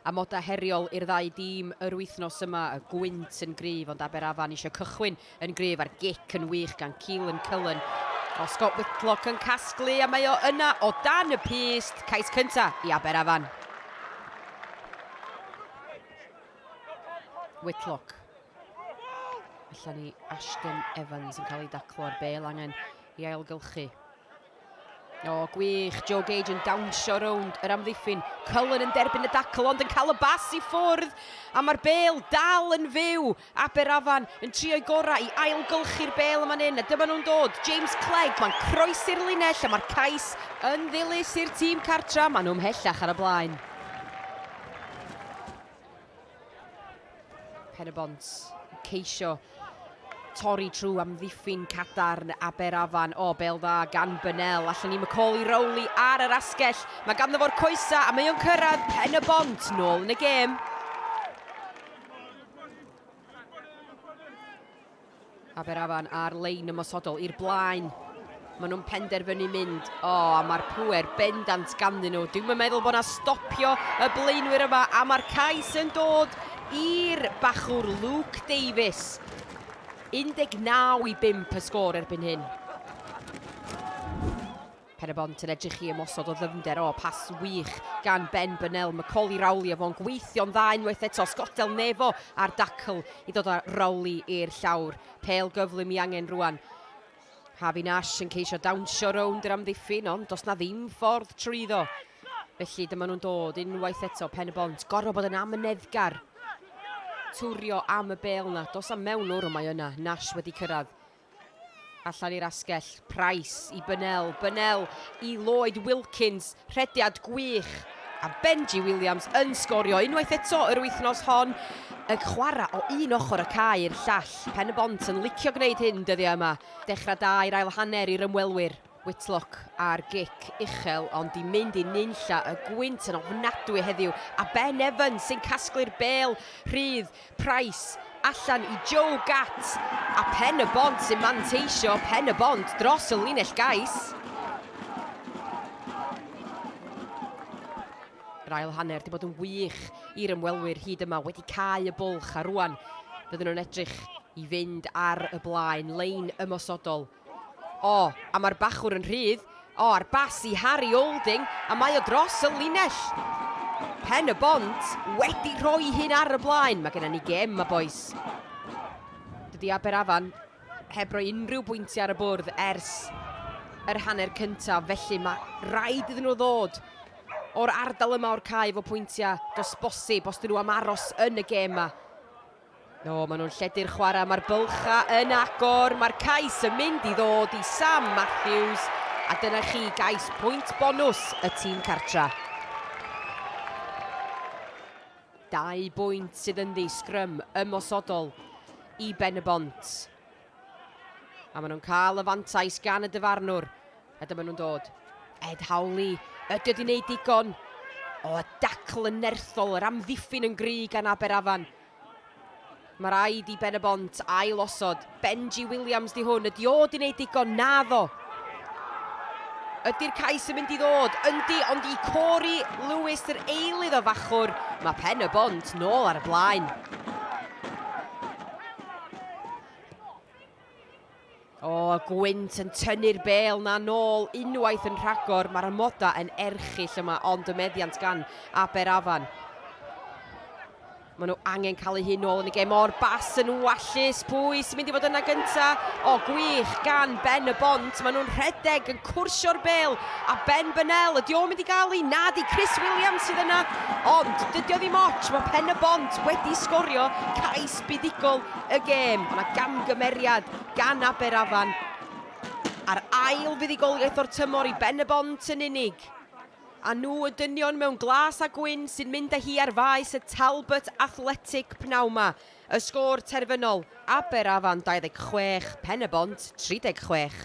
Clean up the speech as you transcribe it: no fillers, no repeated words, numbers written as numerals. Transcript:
Amodau heriol i'r ddau dîm yr wythnos yma, y gwynt yn gryf ond Aberafan eisiau cychwyn yn gryf a'r gic yn wych gan Keelan Cullen. O Scott Whitlock yn casglu a mae o yna o dan y pyst, cais cynta i Aberafan. Whitlock. Allan i Ashton Evans yn cael ei daclo ar bel angen i ailgylchu. O, gwych. Joe Gage yn dawnsio rownd yr amddiffyn. Cullen yn derbyn y dacl ond yn cael y bas i ffwrdd. A mae'r bel dal yn fyw. Aberafan yn trio'i gorau i ailgylchu'r bel yma'n hyn. A dyma nhw'n dod. James Clegg. Mae'n croesi'r linell a mae'r cais yn ddilys i'r tîm cartra. Maen nhw ymhellach ar y blaen. Pen-y-bont yn ceisio torri trwy amddiffyn cadarn Aberafan. O, bel dda gan Bynel. Allan ni Macaulay Rowley ar yr asgell. Mae ganddo fo'r coesa a mae o'n cyrraedd Pen-y-bont nôl yn y gêm. Aberafan ar lein ymosodol i'r blaen. Maen nhw'n penderfynu mynd. O, a mae'r pŵer bendant ganddyn nhw. Dwi'm yn meddwl bod 'na stopio y blaenwyr yma, a mae'r cais yn dod i'r bachwr Luke Davies. 19 i 5 y sgôr erbyn hyn. Pen-y-bont yn edrych i ymosod o ddyfnder. O, pas wych gan Ben Burnell. Macaulay Rowley a fo'n gweithio'n dda unwaith eto. Scott Del Nevo ar dacl i ddod â Rowley i'r llawr. Pêl gyflym i angen rwan. Harvey Nash yn ceisio dawnsio rownd yr amddiffyn, ond does na ddim ffordd trwyddo. Felly dyma nhw'n dod unwaith eto, Pen-y-bont. Gorfod bod yn amyneddgar. Twrio am y bêl na. Dos am mewn o'r mae yna. Nash wedi cyrraedd. Allan i'r asgell, Price i Burnell, Burnell i Lloyd Wilkins, rhediad gwych, a Benji Williams yn sgorio unwaith eto yr wythnos hon, y chwarae o un ochr y cae i'r llall. Pen-y-bont yn licio gwneud hyn dyddiau yma. Dechrau da i'r ail hanner i'r ymwelwyr. Whitlock ar gic uchel ond di mynd i nunlla, y gwynt yn ofnadwy heddiw a Ben Evans sy'n casglu'r bêl rhydd, Price allan i Joe Gatt a Pen y Bont sy'n manteisio, Pen y Bont dros y linell gais. Yr ail hanner di bod yn wych i'r ymwelwyr hyd yma, wedi cau y bwlch a rwan fydden nhw'n edrych i fynd ar y blaen, lein ymosodol. O, a mae'r bachwr yn rhydd. O, a'r bas i Harry Olding, a mae o dros y linell. Pen y Bont wedi rhoi hyn ar y blaen. Mae gennym ni gem ma, boys. Dydy Aberafan heb roi unrhyw bwyntiau ar y bwrdd ers yr hanner cyntaf, felly mae rhaid iddyn nhw ddod o'r ardal yma o'r cae efo pwyntiau dos bosib os dyn nhw am aros yn y gêm yma. O, maen nhw'n lledu'r chwarae, mae'r bylcha yn agor, mae'r cais yn mynd i ddod i Sam Matthews, a dyna chi gais pwynt bonws y tîm cartra. Dau bwynt sydd ynddi, sgrym ymosodol i Ben-y-bont. A maen nhw'n cael y fantais gan y dyfarnwr. A dyma nhw'n dod. Ed Howley, ydy o di wneud digon? O, y dacl yn nerthol, yr amddiffyn yn gry gan Aberafan. Mae rhaid i Ben y Bont ail osod. Benji Williams di hwn, ydy o di wneud digon? Naddo. Ydy'r cais yn mynd i ddod? Yndi, ond i Corey Lewis, yr eilydd o fachwr, mae Pen y Bont nôl ar y blaen. O, y gwynt yn tynnu'r bêl na nôl unwaith yn rhagor. Mae'r amodau yn erchyll yma, ond y meddiant gan Aberafan. Maen nhw angen cael eu hun nôl yn y gêm. O'r bas yn wallus. Pwy sy'n mynd i fod yna gynta? O, gwych gan Ben y Bont. Maen nhw'n rhedeg yn cwrsio'r bêl. A Ben Bynel, ydy o'n mynd i gael ei? Na, di Chris Williams sydd yna. Ond dydy o ddim ots. Mae Pen y Bont wedi sgorio cais buddugol y gêm. Mae yna gamgymeriad gan Aberafan. A'r ail fuddugoliaeth o'r tymor i Ben-y-bont yn unig. A nhw y dynion mewn glas a gwyn sy'n mynd â hi ar faes y Talbot Athletic pnawn 'ma. Y sgôr terfynol, Aberafan 26, Pen-y-bont 36.